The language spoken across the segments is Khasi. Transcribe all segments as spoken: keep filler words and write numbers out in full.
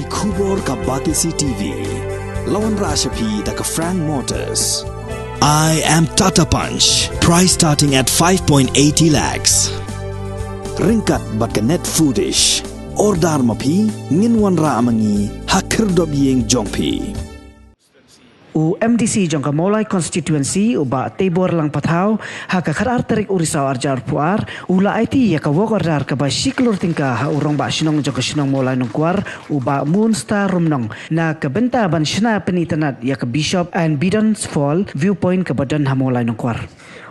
Khubor ka Batesi T V. La wanrah sha phi da ka Frank Motors. I am Tata Punch. Price starting at five point eighty lakhs. Ryngkat bad ka Net Foodish. Order ma phi, ngin wanrah ma ngi ha khyrdop ïing jong phi. U M D C jong ka Mawlai Constituency, u Bah Teibor Langpathaw, ha ka khatar tarik u Risaw arhajar arphew ar, u la aiti ïa ka work order kaba shi klur tyngka ha u Rangbah Shnong jong ka shnong Mawlai Nongkwar, u Bah Moonstar Rumnong, na ka bynta ban shna pynitynnad ïa ka Bishop and Bidons Fall viewpoint kaba don ha Mawlai Nongkwar.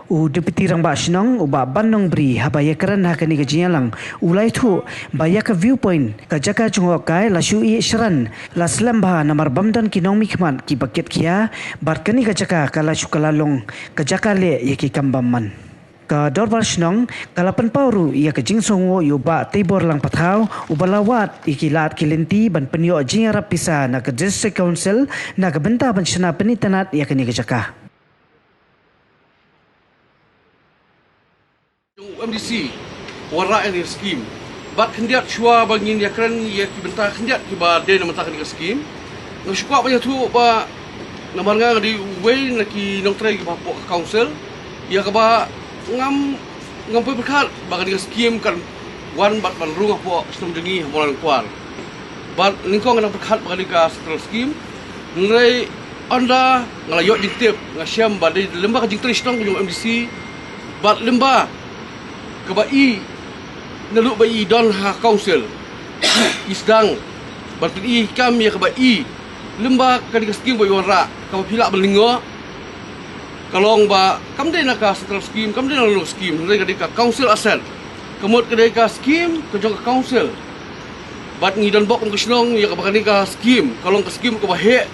U Deputy Rangbah Shnong, u Bah Bannongbri, haba ïakren ha kane ka jingïalang, u la ïathuh ba ïa ka viewpoint, ka jaka jngohkai, la shu ïeh shran, la slem bha namar bym don ki nongmihkhmat kiba kit khia, bad kane ka jaka ka la shu kylla long ka jaka leh ïa ki kam bymman. Ka Dorbar Shnong ka la pynpaw ruh ïa ka jingsngewnguh ïa u Bah Teibor Langpathaw, uba la wad ïa ki lad ki lynti ban pynïoh jingïarap pisa na ka District Council na ka bynta ban shna pynitynnad ïa kane ka jaka. Jong u M D C, wanrah ïa kane ka skim. Bad khyndiat shuwa ba ngin ïakren ïa ki bynta khyndiat kiba dei na bynta kane ka skim, nga shu kwah ban ïathuh ba namar nga nga dei uwei na ki nongtrei kiba hapoh ka council, ïa kaba ngam, ngam poi pyrkhat ba kane ka skim kan wan bad ban rung hapoh ka shnong jong ngi ha Mawlai Nongkwar. Bad nyngkong nga dang pyrkhat ba kane ka central scheme. Hynrei ynda nga la ïoh jingtip, nga shem ba dei lyngba ka jingtrei shnong ka jong u M D C bad lyngba kaba i, naduh ba i don ha council, i sdang ban pyni kam ïa kaba i lyngba kane ka skim ba i wanrah, kaba phi lah ban lyngngoh. Ka long ba kam dei na ka central scheme, kam dei na ka skim, hynrei ka dei ka council asset. Ka mut ka dei ka skim ka jong ka council. Bad ngi don bok kum ka shnong ïa kaba kane ka skim ka long ka skim kaba heh,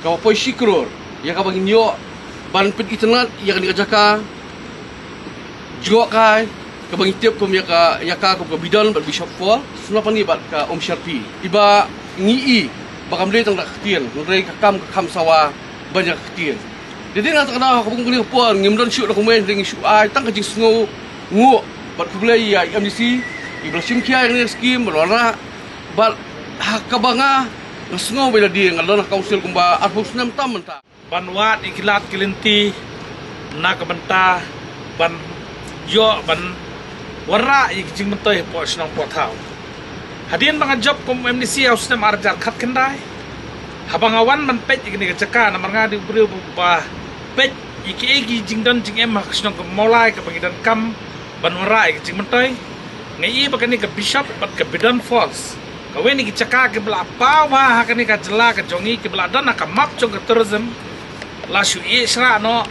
kaba poi shi klur, ïa kaba ngin ïoh ban pynitynnad ïa kane ka jaka jngohkai, kaba ngi tip kum ïa ka, ïa ka kum ka Bidon bad Bishop Fall, sngewbha ni bad ka Umsharpi. Iba ngi i ba kam dei tang da ka ktien, hynrei ka kam ka kham sawa ban ïa ka ktien. Dei dei na kata ka daw ha kaba kum kane ka por ngim don shuh na kumne, hynrei ngi shu ai tang ka jingsngewnguh bad khublei ïa i M D C iba la shim khia ïa kane ka skim ban wanrah. Bad ha kaba nga, nga sngew ba ïa lade nga don ha council kumba arphew snem tam mynta. Ban wad ïa ki lad ki lynti na ka bynta ban ïoh ban wanrah ïa ki jingmyntoi hapoh shnong hapoh thaw. Hadien ba nga jop kum M D C ha u snem arhajar khatkhyndai, haba nga wan ban peit ïa kane ka jaka, namar nga dei u briew ba peit ïa kiei ki jingdon jingem ha ka shnong ka Mawlai kaba ngi donkam ban wanrah ïa ki jingmyntoi. Nga i ba kane ka Bishop bad ka Bidon Falls, kawei na ki jaka kiba la paw bha ha kane ka jylla ka jong ngi, kiba la don ha ka map jong ka tourism, la shu ïeh shrah noh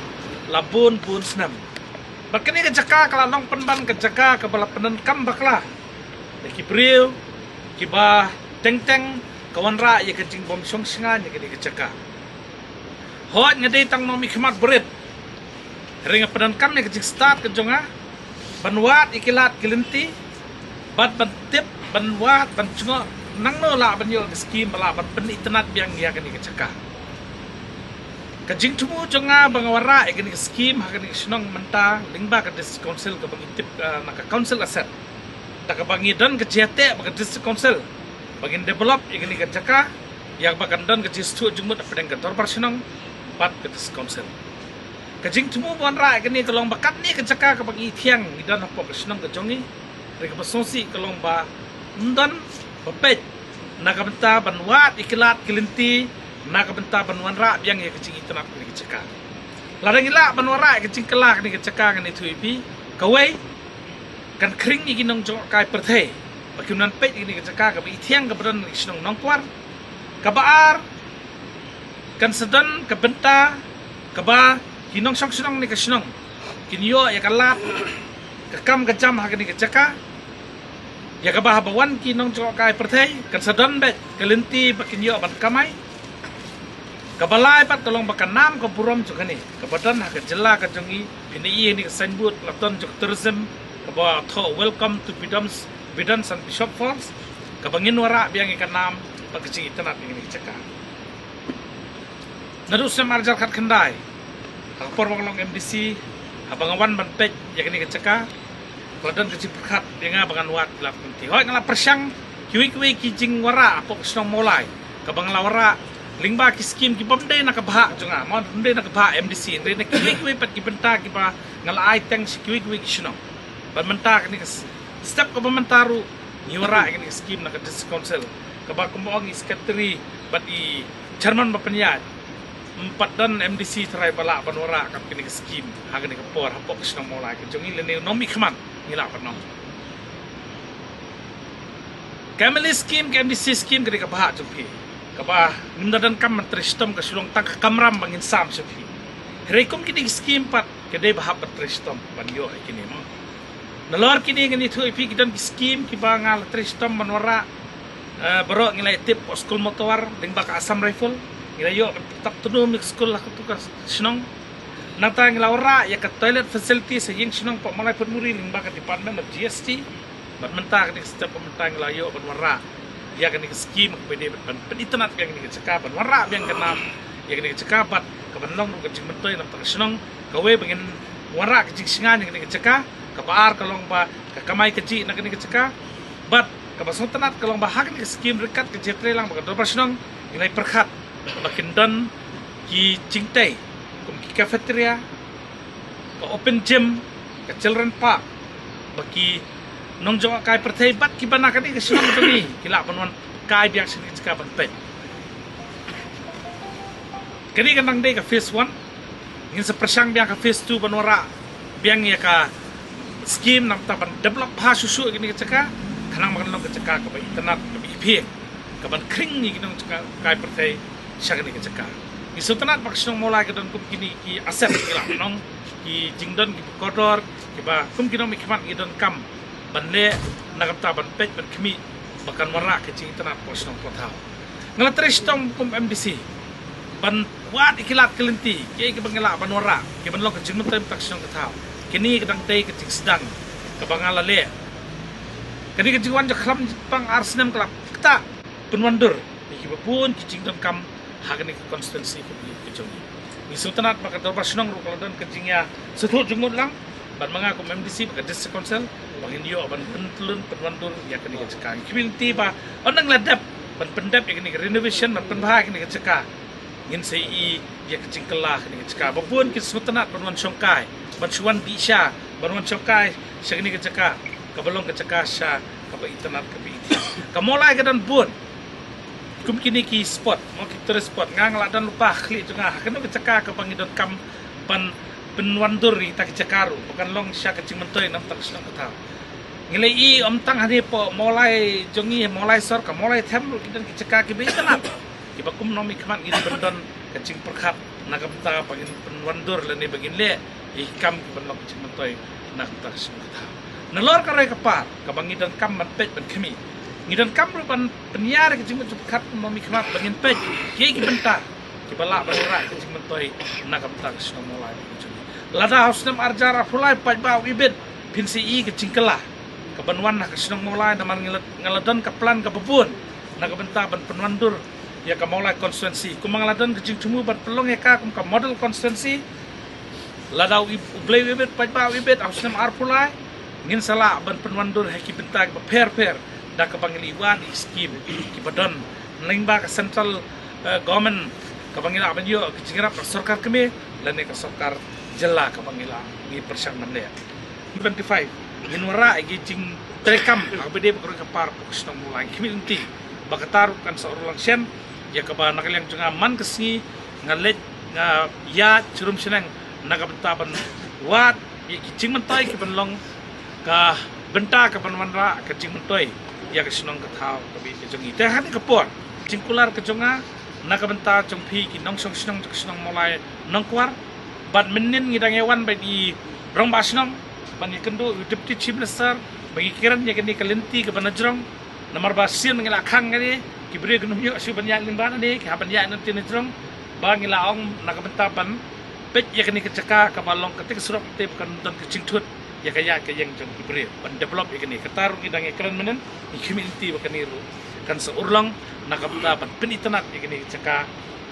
la bun bun snem. Bad kane ka jaka ka la long pynban ka jaka kaba la pyndonkam bakla da ki briew kiba teng teng ka wanrah ïa ka jingbym shong shngaiñ ïa kane ka jaka. Hooid, nga dei tang nongmihkhmat barit, hynrei nga pyndonkam ïa ka jingstad ka jong nga ban wad ïa ki lad ki lynti bad ban tip, ban wad, ban jngoh nangno lah ban ïoh ka skim ba lah ban pynitynnad biang ïa kane ka jaka. Ka jingthmu jong nga ba nga wanrah ïa kane ka skim ha kane ka shnong mynta lyngba ka District Council kaba ngi tip, eh, na ka council asset, da kaba ngi don ka jingïateh bad ka District Council ba ngin develop ïa kane ka jaka, ïa kaba kan don ka jingsngewthuh jingmut hapdeng ka Dorbar Shnong bad ka District Council. Ka jingthmu ba wanrah ïa kane ka long ba katne ka jaka kaba ngi thiang ngi don hapoh ka shnong ka jong ngi, hynrei kaba sngewsih ka long ba ym don ba peit na ka bynta ban wad ïa ki lad ki lynti, na ka bynta ban wanrah biang ïa ka jingitynnad kane ka jaka. Lada ngi lah ban wanrah ïa ka jingkylla kane ka jaka, ngan ïathuh ïa phi, kawei, kan khring ïa ki nongjngohkai pyrthei ba kim nang peit ïa kane ka jaka kaba i thiang kaba don ha ka shnong Nongkwar. Kaba ar, kan sa don ka bynta kaba ki nongshong shnong ne ka shnong kin ïoh ïa ka lad, ka kam ka jam ha kane ka jaka, ïa kaba haba wan ki nongjngohkai pyrthei kan sa don beit ka lynti ba kin ïoh ban kamai. Kaba lai pat ka long ba ka nam ka burom jong kane kaba don ha ka jylla ka jong ngi, phin ïohi ïa kane ka signboard la don jong ka tourism kaba thoh "Welcome to Bidon's, Bidon's and Bishop Falls", kaba ngin wanrah biang ïa ka nam bad ka jingitynnad ïa kane ka jaka. Naduh snem arhajar khatkhyndai, ha ka por ba nga long M D C, haba nga wan ban peit ïa kane ka jaka, ka la don ka jingpyrkhat ïa nga ba ngan wad ïa ki lad ki lynti. Hooid, nga la pyrshang Kiwei kiwei ki jingwanrah hapoh ka shnong Mawlai kaba nga la wanrah lyngba ki skim ki bym dei na ka bhah jong nga, bym dei na ka bhah M D C, hynrei na kiwei kiwei pat ki bynta kiba nga la ai teng sha kiwei kiwei ki shnong. Bad mynta kane ka step kaba mynta ruh ngi wanrah ïa kane ka skim na ka District Council, kaba kumba ong i Secretary bad i Chairman ba pynïaid, ym pat don M D C tharai ba lah ban wanrah kat kane ka skim ha kane ka por hapoh ka shnong Mawlai ka jong ngi lane u nongmihkhmat ngi lah ban ong. Ka M L A skim, ka M D C skim ka dei ka bhah jong phi, kaba ngim da donkam ban trei shitom, ka shu long tang ka kamram ba ngin sam sha phi. Hynrei kum kine ki skim pat ka dei ba hap ban trei shitom ban ïoh ïa kine mo. Nalor kine ngan ïathuh ïa phi ki don ki skim kiba nga la trei shitom ban wanrah. Eh, baroh ngi la ïa tip hapoh skul Mawtawar lyngba ka Assam Rifle, ngi la ïoh ban pynthut tnum ïa ka skul ha katu ka shnong. Nangta ngi la wanrah ïa ka toilet facility sha ïing shnong hapoh Mawlai Phuntmuri lyngba ka Department of G S T. Bad mynta kane ka step ba mynta ngi la ïoh ban wanrah ïa kane ka skim kaba dei ban pynitynnad ïa kane ka jaka, ban wanrah biang ka nam ïa kane ka jaka bad ka ban long ruh ka jingmyntoi na bynta ka shnong. Kawei ba ngin wanrah ka jingshngain ïa kane ka jaka. Kaba ar ka long ba ka kamai kajih na kane ka jaka. Bad kaba sngewtynnad ka long ba ha kane ka skim ryngkat ka jingtrei lang bad ka dorbar shnong, ngi la ïa pyrkhat ba kin don ki jingtei kum ki cafeteria, ka open gym, ka children park, ba ki nongjngohkai pyrthei bad kiba na kane ka shnong jong ngi ki lah ban wan kai biang sha kane ka jaka ban peit. Kane ka dang dei ka phase one. Ngin sa pyrshang biang ka phase two ban wanrah biang ïa ka skim namar ban develop bha shuh shuh ïa kane ka jaka, khnang ba kan long ka jaka kaba itynnad, kaba iphieng, kaban khring ïa ki nongjngohkai pyrthei sha kane ka jaka. Ngi sngewtynnad ba ka shnong Mawlai ka don kum kine ki asset, ki lah ban ong ki jingdon kiba kordor, kiba kum ki nongmihkhmat ngi donkam ban leh na ka bynta ban peit ban khmih ba kan wanrah ka jingitynnad hapoh shnong hapoh thaw. Nga la trei shitom kum M D C ban wad ïa ki lad ki lynti, kiei kiba ngi lah ban wanrah kiban long ka jingmyntoi na ka bynta ka shnong ka thaw. Kine ka dang dei ka jingsdang kaba nga la leh. Kane ka jingwan jingkhlam jingpang ar snem ka la ktah pynwandur ïa kiba bun ki jingdonkam ha kane ka constituency ka jong ngi. Ngi sngewtynnad ba ka dorbar shnong ruh ka la don ka jingïasngewthuh jingmut lang bad ma nga kum M D C bad ka District Council ba ngin ïoh ban pyntlun pynwandur ïa kane ka jaka. Ngi khmih lynti ba ynda ngi la dep ban pyndep ïa kane ka renovation, ban pynbha ïa kane ka jaka, ngin sa ïohi ïa ka jingkylla kane ka jaka. Ba bun ki sngewtynnad ban wan shongkai, ban shu wan dih sha, ban wan shongkai sha kane ka jaka kaba long ka jaka sha kaba itynnad, kaba iphieng. Ka Mawlai ka don bun kum kine ki spot, mo, ki tourist spot. Nga, nga la don lypa khlieh jong nga ha kano ka jaka kaba ngi donkam ban pynwandur ïa kita ki jaka ruh ba kan long sha ka jingmyntoi na ka bynta ka shnong ka thaw. Ngi la ïohi ym tang hangne hapoh Mawlai jong ngi, Mawlai sor, ka Mawlai them ruh ki don ki jaka kiba itynnad, kiba kum nongmihkhmat ngi dei ban don ka jingpyrkhat na ka bynta ba ngin pynwandur lane ba ngin leh ïa ki kam kiban long ka jingmyntoi na ka bynta ka shnong ka thaw. Nalor ka roi ka par kaba ngi donkam ban peit ban khmih, ngi donkam ruh ban pynïar ïa ka jingmut jingpyrkhat kum nongmihkhmat ba ngin peit kiei ki bynta kiba lah ban wanrah ka jingmyntoi na ka bynta ka shnong Mawlai. Lada ha u snem ar hajar arphew lai paidbah u ibit, phin sa ïohi ka jingkylla kaban wan ha ka shnong Mawlai namar nga la, nga la don ka plan kaba bun na ka bynta ban pynwandur ïa ka Mawlai constituency. Kumba nga la don ka jingthmu ban pynlong ïa ka kum ka model constituency, lada u ib-, U Blei u ibit, paidbah u ibit, ha u snem arphew lai ngin sa lah ban pynwandur ha ki bynta kiba pher pher da kaba ngi la ïoh wan ïa ki skim kiba don lyngba ka central, eh, government, kaba ngi lah ban ïoh ka jingïarap na ka sorkar kmie lane ka sorkar jylla kaba ngi lah, ngi pyrshang ban leh. Twenty-five ngin wanrah ïa ki jingtreikam ha kaba dei ba ka roi ka par hapoh ka shnong Mawlai. Ngi khmih lynti ba kata ruh kan sa urlong shen, ïa kaba na ka liang jong nga man ka sngi nga leit nga ïaid sharum shaneng na ka bynta ban wad ïa ki jingmyntoi kiban long ka bynta kaban wanrah ka jingmyntoi ïa ka shnong ka thaw kaba ïeit ka jong ngi. Te ha kane ka por, jingkular ka jong nga na ka bynta jong phi ki nongshong shnong jong ka shnong Mawlai Nongkwar, bad mynnin ngi dang ïa wan bad i rangbah shnong ban ïakynduh u Deputy Chief Minister ba ngi kren ïa kane ka lynti kaba na jrong. Namar ba sien ngi la khang kane, ki briew kim nym ïoh shuh ban ïaid lyngba kane, ki hap ban ïaid na lynti na jrong. Ba ngi la ong na ka bynta ban peit ïa kane ka jaka kaba long katei ka surok, katei ba kan don ka jingthut ïa ka ïaid ka ïeng jong ki briew ban develop ïa kane. Kata ruh ngi dang ïa kren mynnin, ngi khmih lynti ba kane ruh kan sa urlong na ka bynta ban pynitynnad ïa kane ka jaka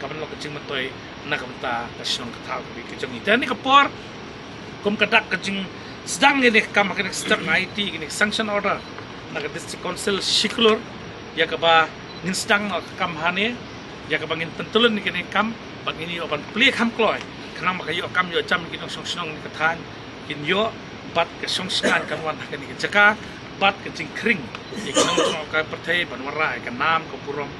kaban long ka jingmyntoi na ka bynta ka shnong ka thaw kaba ïeit ka jong ngi. Te ha kane ka por, kum ka dak ka jingsdang ïa kane ka kam, ha kane ka step nga aiti ïa kane ka sanction order na ka District Council shi klur. ïa kaba ngin sdang noh ka kam hangne, ïa kaba ngin pyntylun ïa kane ka kam, bad ngin ïoh ban plie kham kloi, khnang ba ka ïoh kam ïoh jam ïa ki nongshong shnong kane ka thaiñ kin ïoh, bad ka shong shngain kan wan ha kane ka jaka, bad ka jingkhring ïa ki nongshong ka pyrthei ban wanrah ïa ka nam ka burom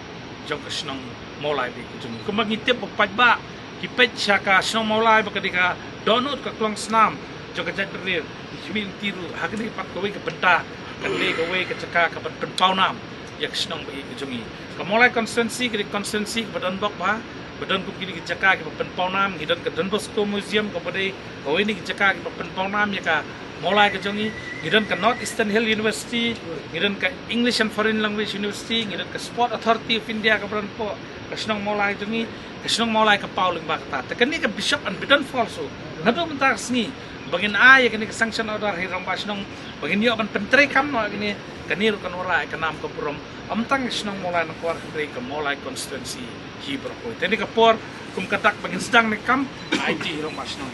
jong ka shnong Mawlai Valley ka jong ngi. Kumba ngi tip ba u paidbah ki peit sha ka shnong Mawlai ba ka dei ka dohnud ka klong snam jong ka jaitbynriew, ki khmih lynti ruh, ha kane pat kawei ka bynta, kane kawei ka jaka kaban pynpaw nam ïa ka shnong ba ïeit ka jong ngi. Ka Mawlai constituency ka dei constituency kaba don bok bha, ba don kum kine ki jaka kiba pynpaw nam. Ngi don ka Don Bosco Museum kaba dei kawei na ki jaka kiba pynpaw nam ïa ka Mawlai ka jong ngi. Ngi don ka North Eastern Hill University, ngi don ka English and Foreign Language University, ngi don ka Sport Authority of India kaba don hapoh ka shnong Mawlai ka jong ngi. Ka shnong Mawlai ka paw lyngba kata. Te kane ka bishop and bidon falso. Naduh mynta ka sngi ba ngin ai ïa kane ka sanction order ha i rangbah shnong ba ngin ïoh ban pyntreikam noh ïa kane, kane ruh kan wanrah ïa ka nam ka burom, ym tang ka shnong Mawlai Nongkwar hynrei ka Mawlai constituency hi baroh kawei. Te kane ka por kum ka dak ba ngin sdang ïa kane ka kam, ai ti i rangbah shnong.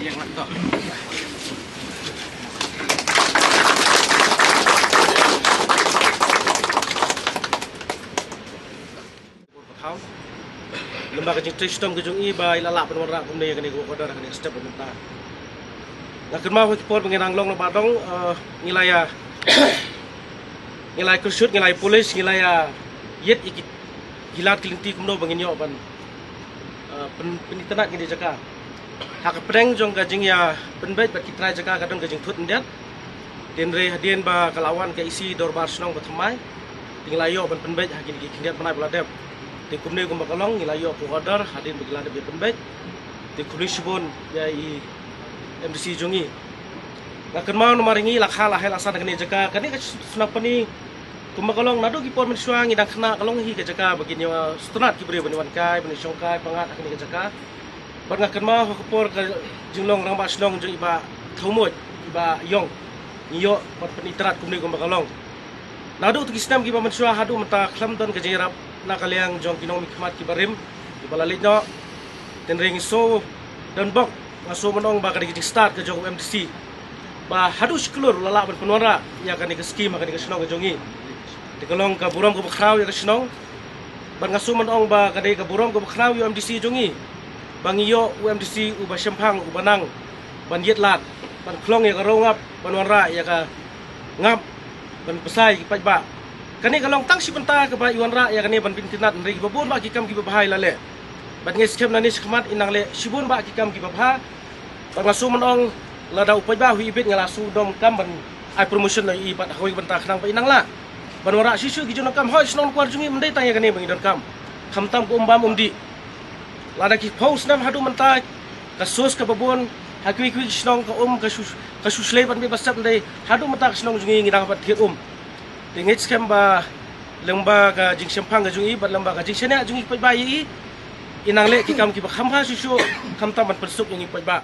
Ïeng lang to. Por pathaw. Lem bad ka jingtrei shitom ka jong i ba i la lah ban wanrah kumne ïa kane ka work order ha kane ka step ba mynta. Nga kynmaw ha ki por ba ngi dang long na Bah Dong, eh, ngi la ïa, ngi la ïa kyrshuh, ngi la ïa polish, ngi la ïa ïit ïa ki, ki lad ki lynti kumno ba ngin ïoh ban, eh, pyn, pynitynnad ïa kane ka jaka. Ha ka pdeng jong ka jingïapynbeit bad ki trai jaka ka don ka jingthut khyndiat. Hynrei hadien ba ka la wan ka E C dorbar shnong ba thymmai, te ngi la ïoh ban pynbeit ha kine ki khyndiat bnai ba la dep. Te kumne kumba ka long ngi la ïoh ka order hadien ba ki la dep ïapynbeit. Te khublei shibun ïa i M D C jong ngi. Nga kynmaw namar ngi la kha la hai la san kane ka jaka, kane ka Snapani, kumba ka long naduh ki por mynshuwa ngi dang khynnah ka long hi ka jaka ba kin ïa sngewtynnad ki briew ban ïa wan kai, ban ïa shong kai, pyngngad ha kane ka jaka. Bad nga kynmaw ha ka por ka jinglong rangbah shnong jong i Bah Thawmuid, i Bah Ïong, ngi ïoh ban pynitynnad kumne kumba ka long. Naduh tu ki snem kiba mynshuwa haduh mynta khlem don ka jingïarap na ka liang jong ki nongmihkhmat kiba rim kiba la leit noh. Hynrei ngi shu don bok, nga shu mon ong ba ka dei ka jingstad ka jong u M D C ba haduh shi klur la lah ban pynwanrah ïa kane ka skim ha kane ka shnong ka jong ngi. Te ka long ka burom kaba khraw ïa ka shnong. Bad nga shu mon ong ba ka dei ka burom kaba khraw ïa u M D C jong ngi ba ngi ïoh u M D C uba shemphang, uba nang ban ïit lad, ban khlong ïa ka rong ap, ban wanrah ïa ka ngap, ban pynshai ïa ki paidbah. Kane ka long tang shi bynta kaba i wanrah ïa kane ban pynitynnad, hynrei kiba bun bah ki kam kiba bha i la leh. Bad ngi skhem nangne shakhmat i nang leh shibun bah ki kam kiba bha. Bad nga shu mon ong lada u paidbah u ïeit beit nga la shu donkam ban ai promotion ïa i bad ha kawei ka bynta khnang ba i nang lah ban wanrah shuh shuh ki jingdonkam. Hooid, shnong Nongkwar jong ngi ym dei tang ïa kane ba ngi donkam, khamtam ka um bam um dih. Lada ki phew snem haduh mynta ka source kaba bun ha kiwei kiwei ki shnong ka um ka shu, ka shu shlei ban bit ba sep, hynrei haduh mynta ka shnong jong ngi ngi dang hap ban thied um. Te ngi skhem ba lyngba ka jingshemphang ka jong i bad lyngba ka jingshaniah jong i paidbah ïa i, i nang leh ki kam kiba kham bha shuh shuh, khamtam ban pynsuk ïa ngi paidbah.